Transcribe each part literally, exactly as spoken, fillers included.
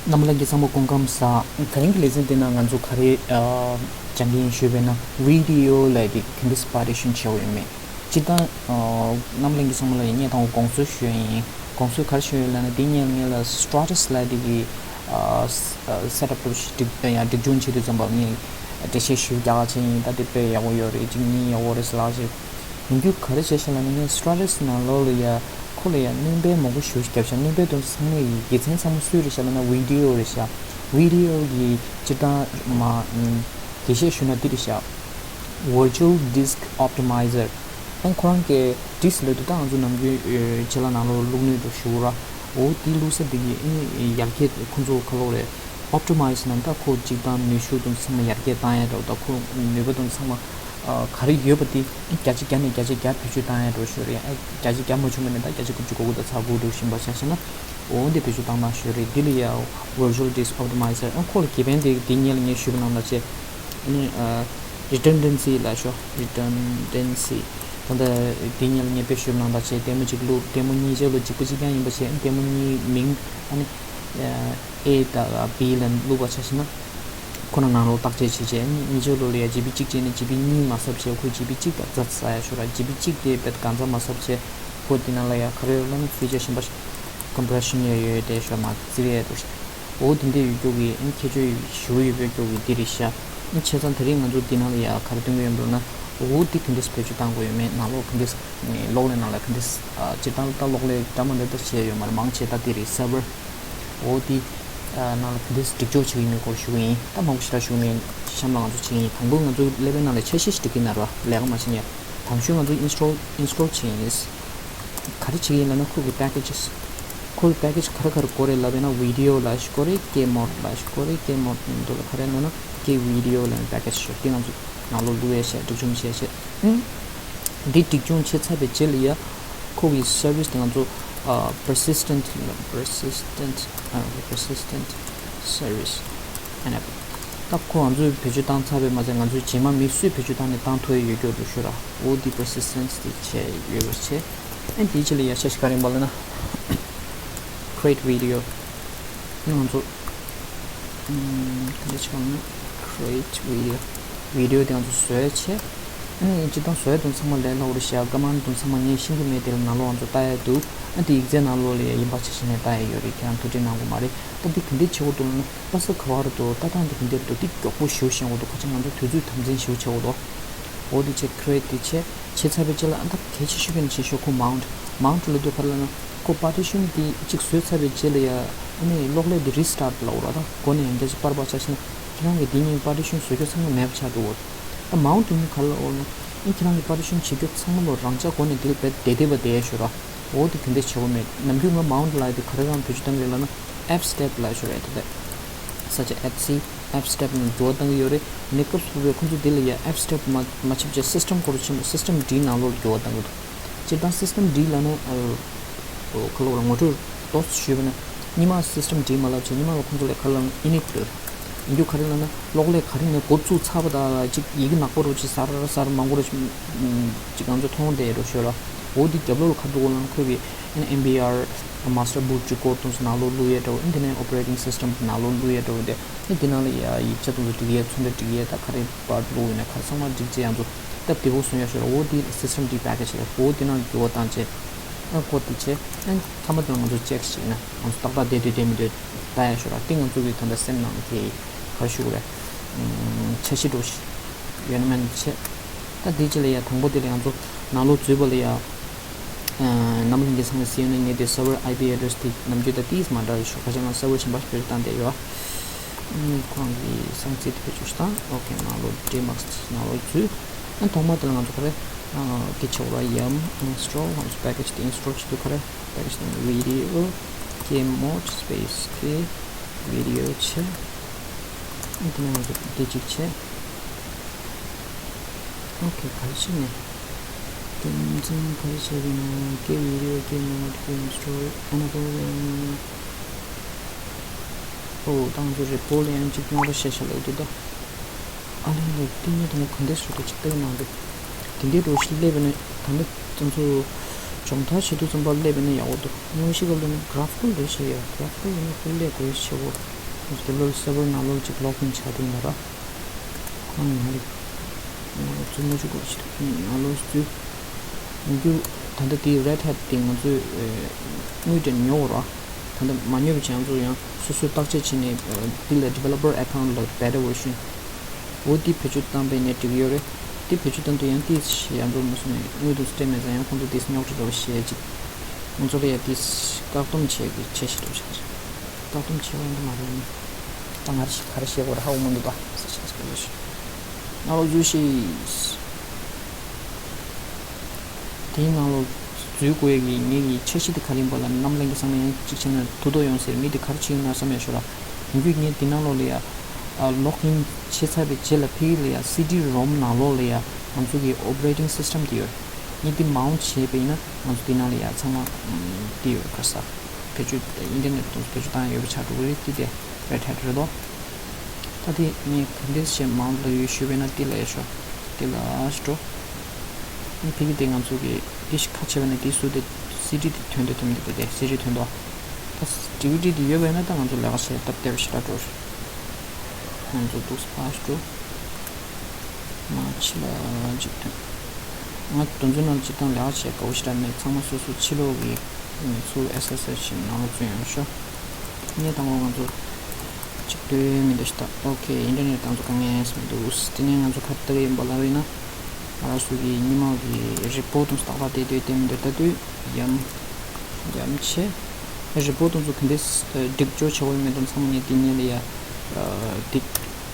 རྣམ་པ་ལྷན་རྒྱས་ཚང་མ་སྐུ་ཁམས་བཟང་། ད་རིང་གི་ལེ་ཚན་འདི་ནང་ང་ཚོ་ག་རེ་ཨ་སྦྱང་གི་ཡིན་ཞུས་པ་ཡིན་ན། video ལབ་དེ་ག་འདྲས་partition བྱེད་དགོས་ཡོད་མེད། སྤྱིར་བཏང་ཨ་རྣམ་པ་ལྷན་རྒྱས་ཚང་མ་ལ་སྔོན་དང་པོ་དགོངས་ཚུལ་ཞུ་ཡ་ཡིན། དགོངས་ཚུལ་ག་རེ་ཞུ་ཡ་ཡིན་ལབ་ན། དེ་སྔོན་ལ་ངས་ལ་Stratus ལབ་དེ་གི་ཨ་ས་ཨ་setup སྒྲིག་ཡ་སྒྲིག་སྦྱོང་བྱེད་དུས་ཙམ་པ་ངས་འགྲེལ་བཤད་ཞུ་རྒྱག་ཆེད་ཡིན། ད་དེ་དཔེ་ཡག་པོ་ཡོད་རེད། གཅིག་གཉིས་ཡག་པོ་རེད་ཟེར་ལབ་ཆེད། ཡིན་རྒྱུ་ག་རེ་བྱས་ཤག་ལབ་ན། ངས་Stratus ནང་ལོགས་ལ་ཡ་ཁོ་ལ་ཡ་སྣོན་པ་མང་པོ་ཞེ་པོ་ཞིག་བརྒྱབ་ཤག་སྣོན་པ་དེ་ཚོ་ཚང་མ་ཡི་དགེ་མཚན་ཚང་མ་སུ་རེད་ཤག་ལབ་ན། video རེད་ཤག video གི་སྤྱིར་བཏང་མ་ཨམ་རྒྱས་བཤད་ཞུ་ན་འདི་རེད་ཤག Virtual Disk Optimizer། ཨ་ཁོ་རང་གི་disk ལབ་དུས་ད་ང་ཚོ་ནམ་རྒྱུན་ཨེ་ཆེ་ལ་ནང་ལོགས་བླུག་སྣོད་དུ་ཞུ་ར། འོ་དེ་བླུག་ས་དེ་གི་ཨ་ནི་ཡར་རྒྱས་ཁོ་ཚོ་ག་ལབ་རེད། Optimize ནང་ད་ཁོ་གཅིག་དང་ནུས་ཤུགས་དང་ཚང་མ་ཡར་རྒྱས་བཏང་ཡ་འདྲ་བོ། ད་ཁོ་ནུས་པ་དང་ཚང་མ་ཨ་ག་རེ་ཡོད་པ་དེ་བརྒྱ་ཆ་བརྒྱ་ནས་བརྒྱ་ཆ་བརྒྱ་བེད་སྤྱོད་བཏང་ཡ་འདྲ་བོ་ཞིག་རེད། ཨ་བརྒྱ་ཆ་བརྒྱ་མ་བྱུང་བ་ནས་ད་བརྒྱ་ཆ་དགུ་བཅུ་གོ་དགུ་དང་ཚེག་དགུ་འདྲ་བོ་ཞིག་ཡིན་པ་ཆ་བཞག་ན། འོ་འདི་བེད་སྤྱོད་བཏང་སྟངས་ཞིག་རེད། འདི་ལ་ཡ་Virtual Disk Optimizer། ཨ་ཁོ་ལ་དགེ་ཕན་དེ་དེ་སྔོན་ལ་ངས་ཞུས་པ་ནང་ལ་བྱས། ཨ་ནི་ཨ་redundancy ལབ་ཤག redundancy། ད་ལྟ་དེ་སྔོན་ལ་ངས་དཔེ་ཞུས་པ་ནང་ལ་བྱས། ལྟད་མོ་གཅིག་བླུགས། ལྟད་མོ་གཉིས་ཆ་ལ་གཅིག་པ་གཅིག་རྐྱང་ཡིན་པ་བྱས། ལྟད་མོ་གཉིས་མིང་ཨ་ནི་ཨ་A དང་B ལ་བླུགས་པ་ཆ་བཞག་ན། ཁོ་རང་ནང་ལོགས་བརྟག་དཔྱད་བྱས་བྱས། ཨ་ནི་གཉིས་ཆ་ལོགས་ལ་ཡ་ཇི་བི་གཅིག་བྱས་ནས་ཇི་བི་གཉིས་མ་གསབ་བྱས། ཁོས་ཇི་བི་གཅིག་དང་རྫ་ས་ཡ་ཤོ་ར། ཇི་བི་གཅིག་དེ་བེད་གང་ཚ་མ་གསབ་བྱས། ཁོ་དེ་ནང་ལ་ཡ་ག་རེ་ཡོད་ལབ་ན། feature གཞན་པ་ཞིག compression ཡོད་ཡོད་དེ་ཤོ་མ་བརྩི་བའི་འདུག་ཤག་འོ་དེ་འདྲ་ཡོད་རྒྱུ་གི་ཨ་ནི་ཁྱད་ཆོས་ཞུ་ཡོད་པའི་རྒྱུ་གི་འདི་རེད་ཤག་ཨ་ནི་བྱས་ཙང་དེ་རིང་ང་ཚོ་འདི་ནང་ལ་ཡ་ག་རེ་སྟོན་གི་ཡོད་པ་ལབ་ན། འོ་འདི་ག་འདྲས་བེད་སྤྱོད་བཏང་དགོས་ཡོད་མེད། ནང་ལོགས་ག་འདྲས་གློག་ཀླད་ནང་ལ་ག་འདྲས་ཨ་སྤྱིར་བཏང་ད་གློག་ཀླད་འདྲ་མ་འདྲ་ད་བྱས་ཡོད་མ་རེད། མང་ཆེ་ད་འདི་རེད། server འོ་འདི་ཨ་ནང་ལ་ག་འདྲས་སྒྲིག་སྦྱོར་བྱེད་ཀྱི་ཡོད་མེད་སྐོར་ཞུ་གི་ཡིན། ད་མང་པོ་ཞེ་དྲག་ཞུ་གི་མེད། གཤམ་ལ་ང་ཚོ་བྱེད་ཀྱི་ཡིན། དང་པོ་ང་ཚོ་ཀླད་པའི་ནང་ལ་འཆར་གཞི་ཞིག་སྒྲིག་གི་ཡིན་ན་ར། ལས་ཀ་མ་བྱེད་ཉན། དང་ཤོས་ང་ཚོ་install install བྱེད་ཀྱི་ཡིན། ག་རེ་བྱེད་ཀྱི་ཡིན་ལབ་ན། ཁོ་གི་packages ཁོ་གི་package ག་རེ་ག་རེ་དགོས་རེད་ལབ་པ་ཡིན་ན། video ལབ་ཞིག་དགོས་རེད། game mode ལབ་ཞིག་དགོས་རེད། game mode ནང་དུ་ལ་ག་རེ་ལབ་ན། game video ལབ་ནས་package ཞིག་འདི་ང་ཚོ་ནང་ལོགས་བླུག་ཡས་བྱས། སྒྲིག་སྦྱོང་བྱས་བྱས། ཨང་། འདི་སྒྲིག་སྦྱོང་བྱས་ཚར་བའི་རྗེས་ལ་ཡ་ཁོ་གི་service དེ་ང་ཚོ་ཨ་persistent persistent ཨ་persistent service ཨ་ནི་ད་ཁོ་ང་ཚོས་བེད་སྤྱོད་བཏང་ཚར་བའི་མ་ཚད། ང་ཚོས་རྗེས་མ་མི་སུས་བེད་སྤྱོད་བཏང་ནས་བཏང་ཐུབ་ཡ་ཡོད་རྒྱུ་འདུག་ཤོ་ར། འོ་འདི་persistence དེ་བྱས་ཡོད་པ་བྱས། ཨ་འདིའི་ཕྱི་ལ་ཡ་ཤ་ཤི་ག་རེ་ཡིན་པ་ལབ་ན། create video ང་ཚོ་ཨམ་ག་འདྲ་ཞིག་ལབ་ན། create video video དེ་ང་ཚོ་བཟོས་བྱས། ཨ་ནི་སྤྱིར་བཏང་བཟོས་དོན་ཚང་མ་ལས་སླ་པོ་རེད་ཤག command དོན་ཚང་མ་ངས་ཤེས་ཀྱི་མེད། དེ་ལ་ནང་ལོགས་ང་ཚོ་ལྟ་ཡ་འདུག་ཨ་འདི་ཡིག་ཚད་ནང་ལོགས་ལ་ཡ་ཡིན་པ་ཆ་བཞག་ནས་ལྟ་ཡ་ཡོད་རེད། ཁྱེད་རང་ཐུགས་ཁྲལ་གནང་དགོས་མ་རེད། ད་འདི་ག་འདྲ་བྱེད་དགོས་འདུག་ལབ་ན། ལྟ་ས་ག་བ་རེད་འདུག་ལྟ་སྟངས་འདི་ག་འདྲ་རེད་འདུག་འདི་མགྱོགས་པོ་ཞེ་པོ་ཤེས་དགོས་འདུག་ག་ཅིག་ང་ཚོ་དུས་ཚོད་དམ་འཛིན་ཞེ་པོ་བྱེད་དགོས་འདུག་འོ་འདི་བྱས། create འདི་བྱས། བྱས་ཚར་བའི་རྗེས་ལ་ཨ་ད་གལ་ཆེ་ཤོས་ཀྱི་ནི་བྱེད་ཤོག་ཁོ་mount mount ལབ་དུས་ག་རེ་ལབ་ན། ཁོ་partition འདི་གཅིག་བཟོས་ཚར་བའི་རྗེས་ལ་ཡ་ཨ་ནི་གློག་ཀླད་འདི་restart ལབ་དགོས་རེད། ད་འགོ་ནས་ཡང་བསྐྱར་ཅིག་སྤར་བ་ཆ་བཞག་ན། ཁྱེད་རང་གི་འདི་གཉིས་partition བཟོ་རྒྱུ་ཚང་མ་མེད་པ་ཆགས་འགྲོ་གི་རེད། ད་mount དེ་ནི་ག་རེ་ལབ་དགོས་ལབ་ན། ཨ་ཁྱེད་རང་གི་partition བྱེད་རྒྱུ་ཚང་མ་ལོ་རང་འཇགས་སྒོ་ནས་འདི་ལ་བེད་བསྡད་བསྡད་པ་བསྡད་ཤོག་ར། འོ་དེ་ག་འདྲས་བྱེད་དགོས་མེད། ནམ་རྒྱུན་ང་mount ལབ་ཡ་དེ་ག་རེ་རང་བེད་སྤྱོད་གཏོང་གི་རེད་ལབ་ན། F step ལབ་ཤོག་རེད། དེ་ལས་ས་ཆ་ཨེཆ་སི་F step ནང་འགྱུར་བ་གཏོང་གི་ཡོད་རེད། ནི་སྐབས་སུ་བབས་པའི་ཁོང་ཚོ་འདི་ལ་ཡ་F step མ་མ་ཆགས་བྱས་system སྐོར་ཕྱིན་པ། system D ནང་ལོགས་འགྱུར་བ་གཏོང་གི་འདུག་སྤྱིར་བཏང་system D ལབ་ན་ཨ་ཁ་ལོ་ར་ངོ་སྤྲོད་ཏོག་ཙམ་ཞུས་པ་ན། སྔོན་མ་system D མ་ལབ་བྱས་སྔོན་མ་ལ་ཁོང་ཚོ་ལ་ག་རེ་ལབ་ན་init རེད། ཡིན་རྒྱུ་ག་རེ་ལབ་ན། གློག་ཀླད་ག་རེ་ནས་འགོ་བཙུགས་ཚར་བ་དང་ལ་ཅིག་ཡི་གེ་ནག་པོ་རུ་ཅིག་གསར་གསར་མང་པོ་རུ་ཅིག་ཅིག་ང་ཚོ་མཐོང་བསྡད་རུ་ཤོད་ར། འོ་འདི་རྒྱབ་ལོགས་ལ་ག་འདུག་གོ་ལབ་ན། ཁོས་གི་ཨ་ནི་ཨེམ་བི་ཨར་master boot ཅིག་སྐོར་དུ་ནང་ལོགས་བླུག་ཡས་འདྲ་བོ། ཨ་ནི་དེ་ནས་operating system ནང་ལོགས་བླུག་ཡས་འདྲ་བོ། དེ་ཨ་ནི་དེ་ནང་ལ་ཡ་ཡིག་ཆ་དུ་འདུག་སྒྲིག་ཡས་ཚོན་ཁྲ་སྒྲིག་ཡས་ད་ག་རེ་པར་བླུག་ཡོད་ན་ག་རེ་ཚང་མ་སྒྲིག་བྱས་ཡང་ཚོ་སྟབས་བདེ་པོ་བཟོ་ཡ་ཤོད་ར། འོ་འདི་system འདི་package རེད། འོ་འདི་ནང་འགྱུར་བ་བཏང་བྱས། ཨ་ཀོ་དེ་བྱས། ཨ་མཐའ་མ་དེ་ལ་ང་ཚོ་check བྱས་ན་ང་ཚོ་ཏག་ཏག་བསྡད་འདུག་བསྡད་མི་འདུག་ལྟ་ཡ་ཤོད་ར། དེ་ང་ཚོ་གི་ད་ལྟ་སེམས་ནང་དེ་ག་རེ་ཞུ་དགོས་རེད། ཨམ་འཆར་གཞི་འདྲ་བོ་ཞིག་ཡོད་ན་མེད་ན་བྱས། ད་དེ་རྗེས་ལ་ཡ་དང་པོ་དེ་ལ་ང་ཚོ་ནང་ལོགས་འཛུལ་བ་ལ་ཡ། ཨ་རྣམ་པ་ལྷན་རྒྱས་ཚང་མས་གཟིགས་ཡོད་ན་ངས་དེ་server I P address དེ་ནམ་རྒྱུན་དང་ཏིས་མ་འདྲ་རེད་ཤག་ཁ་ཤས་ལ་server གཞན་པ་ཞིག་བེད་སྤྱོད་བཏང་བསྡད་ཡོད། ཨ་ནི་ཁོ་རང་གི་གསང་ཚིག་དེ་བེད་སྤྱོད་ཞིག་བཏང་། ཨོ་ཁེ། ནང་ལོགས་dmux ནང་ལོགས་འཛུལ། ཨ་ཐོག་མ་དེ་ལ་ང་ཚོ་ག་རེ་ཨ་གི་ཆེ་བ་yum install ང་ཚོ་package དེ་install བྱེད་དུས་ག་རེ་package དེ་video game mode space གི་video བྱས། ཨ་དེ་ནས་ང་ཚོ་དེ་གཅིག་བྱས། ཨོ་ཁེ། ག་རེ་བྱས་ནས། རྒྱུ་མཚན་ག་རེ་བྱས་པས་ན། get video game mode game store enable ཨོ་ད་ང་ཚོ་repo ལ་ཡང་གཅིག་སྟོན་རོགས་བྱས་ཤག་ལབ་འདུག་ད། ཨ་ལེ་ལེ། དེ་ནས་དེ་ནས་ག་འདྲས་བཟོ་འདུག་ཅིག་ལྟ་གི་མ་འདུག་དེ་འདྲས་འདྲ་བོ་ཞིག་སླེབས་པ་ན་ད་ནི་ང་ཚོ་སྦྱོང་བརྡར་བྱེད་དུས་ཙམ་པ་སླེབས་པ་ན་ཡག་པོ་འདུག་དངོས་གཞི་སྐབས་ལ་ནི་graphical རེད་བྱས་ཡ། graphical ཡིན་ན་དཔེ་ལས་དགོས་བྱས་འོ། ཌི་བྷ་ལོ་པར་སར་བར་ནང་ལོགས་ཅིག་ལོག་ཨིན་བྱ་དེ་ཡིན་པ་ར། ཁོང་ཡིན་ཧ་རེད། ང་ཚོ་མ་བཅུག་པ་ཞིག་ཡིན་ནང་ལོགས་ཚུལ། ཡིན་རྒྱུ། ད་ལྟ་དེའི་རེད་ཧེཊ་དེ་ང་ཚོས་དངུལ་དེ་ཉོ་བ་ར། ད་ལྟ་མ་ཉོས་པ་བྱས་ང་ཚོ་ཡང་སོ་སོའི་བརྟག་དཔྱད་བྱས་ནས་དེ་ལ་ཌི་བྷ་ལོ་པར་ཨེ་ཁའུན་ཊི་ལ་བེ་ཊ་བར་ཤན། འོ་དེ་བེད་སྤྱོད་བཏང་པས་ནས་འགྲིག་ཡོད་རེད། དེ་བེད་སྤྱོད་བཏང་དུས་ཡང་དེ་ཡང་ཚོ་མ་སོང་ནས་དངུལ་དུ་སྤྲད་མེད་ཙང་ཡང་ཁོང་ཚོ་དེ་ཉོག་དྲི་འདྲ་བ་བཤད་ཅིག་ང་ཚོ་ལ་ཡང་དེ་བཀག་སྡོམ་བྱས་ཀྱི་བྱས་ཤིག་འགྲོ་བྱ། བཀག་སྡོམ་བྱས་པ་འདི་མ་རེད་ནི། ད་ང་ཞིག་ག་རེ་བཤད་དགོས་རེད་ཧ་གོ་མི་འདུག་པ། ས་ཆ་སྐད་ཆ་ཞིག་ང་ལོ་ཚུལ་ཤེས། དེའི་ནང་ལོ་འཛུལ་དགོས་ཡ་གི་ངེད་ཀྱི་འཆར་གཞི་དེ་ག་རེ་ཡིན་པ་ལ་རྣམ་གླེང་གི་བསམ་ཡང་གཅིག་བྱས་ན་ཐུགས་དོགས་ཡོང་ཟེར་མི་དེ་ག་རེ་བྱེད་ཡིན་ན་བསམ་ཡ་ཤོར་ར། ཡིན་རྒྱུ་ངས་དེ་ནང་ལོགས་ལ་ཡ། ལོག་ཨིན་བྱས་ཚར་བའི་རྗེས་ལ་ཕ་གི་ལ་ཡ་སི་ཌི་རོམ་ནང་ལོགས་ལ་ཡ་ང་ཚོ་གི་ཨོ་པ་རེ་ཊིང་སི་སི་ཊམ་དེ་ཡོད། ངས་དེ་མའུན་ཊི་བྱས་པ་ཡིན་ན་ང་ཚོ་དེ་ནང་ལ་ཡ་ཚང་མ་དེ་ཡོད་ག་ས། བེད་སྤྱོད་ཨིན་ཊར་ནེཊ་དང་བེད་སྤྱོད་བཏང་ཡ་ཡོད་པ་ཆགས་འགྲོ་གི་རེད་དེ་དེ་རེད་ཧེཊ་རེད་དོ། ད་དེ་ངས་ག་འདྲས་བྱས་མའུན་ཊི་ལ་ཡོད་ཞུས་པ་ཡིན་ན་དེ་ལ་ཡ་ཤོག་དེ་ལ་ཤོག་ཨ་ནི་ཕ་གི་དེ་ང་ཚོ་གི་དེ་ཞིག་ཁ་ཕྱེ་བ་ནས་དེ་སུ་དེ་སི་ཌི་དེ་ཐོན་དེ་ཐོན་དེ་དེ་དེ་སི་ཌི་ཐོན་དོ། ད་ཌི་ཝི་ཌི་དེ་ཡོད་པ་ཡིན་ན་ད་ང་ཚོ་ལས་ཀ་བྱེད་སྟབས་བདེ་བ་ཞེ་དྲག་འགྲོ། ང་ཚོ་འདུག་སེ་ཕར་འགྲོ། མ་ཕྱི་ལ་གཅིག་ཐོན། ང་དེ་ཚོའི་ནང་སྤྱིར་བཏང་ལས་ཀ་བྱེད་དགའ་པོ་ཞེ་དྲག་མེད་ཚང་མ་སོ་སོ་ཕྱི་ལོགས་ཀྱི་མི་ཚོ་ཨེ་སི་ཨེ་སི་ཨེ་ཞིག་ནང་ལ་བཙུན་ཡོང་ཤོག་ངས་དང་པོ་ང་ཚོ་གཅིག་ལྟོས་མི་འདུག་ཤི་ད། ཨོ་ཁེ། ཨིན་ཊར་ནེཊ་དང་ཚོ་དཀའ་ངལ་མི་འདུག་དེ་ནས་ང་ཚོ་ག་རེ་ལྟ་གི་ཡིན་པ་ལབ་ཡིན་ན། ང་རང་ཚོ་གི་སྔོན་མ་གི་རི་པོ་ཊི་དང་ཚོ་ཏག་ཏག་བལྟས་བལྟས་བལྟས་མི་འདུག་ལྟ་དུས་ཡ་མཚན་ཆེ། རི་པོ་ཊི་དང་ཚོ་ག་འདྲས་སྒྲིག་སྦྱོར་བྱེད་དགོས་ཡོད་མེད་དང་ཚང་མ་ངས་དེ་ཉིད་ལ་ཡ། འདི་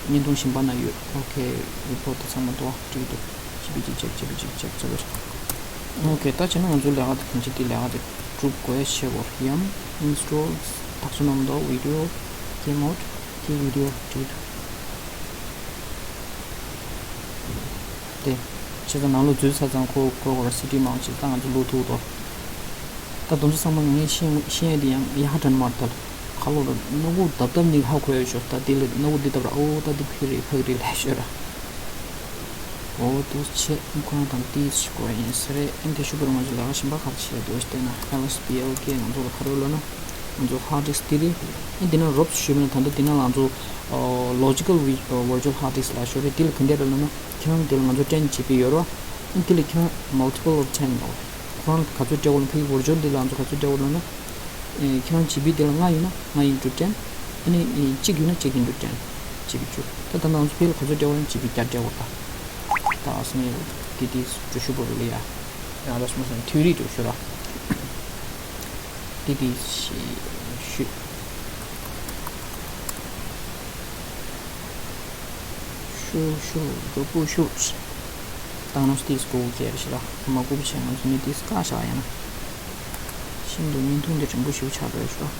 བརྙན་ཐུང་གཞན་པ་ན་ཡོད། ཨོ་ཁེ། རི་པོ་ཊི་དེ་ཚང་མ་འདུག་བ་འགྲིག་འདུག་ཅི་བི་ཅིག་ཅེག་ཅི་བི་ཅིག་ཅེག་ཚར་བ་རེད། ཨོ་ཁེ། ད་བྱས་ན་ང་ཚོའི་ལས་ཀ་དེ་གང་ཅི་དེ་ལས་ཀ་དེ་གྲུབ་དགོས་ཡ་བྱེད་དགོས་ཡམ། ཨིན་སི་ཊོལ་ཐག་ཆོད་གནང་འདུག་ཝི་ཌི་ཡོ་ཀེམ་ཨའུཊ། ཀེམ་ཝི་ཌི་ཡོ་འགྲིག་འདུག་དེ། བྱས་ཙང་ནང་ལོགས་འཛུལ་ཚར་ཙང་ཁོ་ཁོ་ར་སི་ཊི་མང་ཆེ་ད་ང་ཚོ་ལོག་ཐུག་འདུག་ད་དུང་ཚོ་ཚང་མ་ངས་ཤེས་ཤེས་ཡ་དེ་ཡང་ཡ་ཧ་དྲན་མར་ད་ཁ་ལོ་ར་སྣ་ཁུག་དབ་དབ་ནི་ཧ་གོ་ཡ་ཤོག་ད་དེ་ལ་སྣ་ཁུག་འདི་དབ་ར་ཨོ་ད་འདི་ཕ་གི་རེད་ཕ་གི་རེད་ལས་ཤོད་ར། ཨོ་དུ་ཆེ་ཁོ་རང་དང་ཏིས་ཤི་གོ་ཡིན་ས་རེད། ཨན་དེ་ཤུ་པར་ང་ཚོ་ལས་ཀ་གཞན་པ་ག་རེ་བྱེད་ཡ་འདུག་ཞེས་བལྟས་ན་ཨེལ་ཨེས་པི་ཨེལ་ཀེ་ང་ཚོ་ལ་ག་རེ་ལབ་ན་ང་ཚོ་ཧར་ཌིསི་དེ་རེད། ཨན་དེ་ན་རོབ་ཞུས་པ་ན་ད་ལྟ་དེ་ན་ང་ཚོ་ལོ་ཇི་ཀལ་ཝར་ཅུ་ཨལ་ཧར་ཌིསི་ལ་ཤོར་རེད། དེ་ལ་ག་འདྲས་རེད་ལབ་ན་ཁྱེད་རང་དེ་ལ་ང་ཚོ་ཊེན་ཇི་བི་ཡོད་རེད་བ། ཨན་དེ་ལ་ཁྱེད་རང་multiple of ten ལོ། ཁོ་རང་ག་ཚོད་སྤྲད་དགོས་ལ་ཕ་གི་ཝར་ཅུ་ཨལ་དེ་ལ་ང་ཚོ་ག་ཚོད་སྤྲད་དགོས་ལབ་ན། ཨེ་ཁྱེད་རང་ཇི་བི་དེ་ལ་ལྔ་ཡིན་ན་ལྔ་ཡིན་དུ་ཊེན། ཨ་ནི་ཨེ་གཅིག་ཡིན་ན་གཅིག་ཡིན་དུ་ཊེན། ཇི་བི་བཅུ། ད་ད་ནང་ཚོ་ཕ་གི་ལ་ག་ཚོད་སྤྲད་དགོས་ན་ཇི་བི་བརྒྱ་སྤྲད་དགོས་ད། ད་ཨ་སི་ནི་དེ་དེ་འགྲོ་ཤུ་བོ་རུ་ལ་ཡ། ཡང་ར་སོང་སོང་ཐིའོ་རི་འགྲོ་ཤུ་ར། དེ་དེ་ཤི་ཤུ། ཤུ་ཤུ་འགྲོ་པོ་ཤུ། ད་ནང་ཚོ་དེ་སྐོར་གྱེར་ཤི་ར་མ་གུ་བྱས་ང་ཚོ་ནི་དེ་སྐ་ཤ་ཡ་ན། ཤིན་ཏུ་བརྙན་ཐུང་འདི་འགྲེང་བུ་ཞིག་ཆགས་འགྲོ་ཡ་ཤོག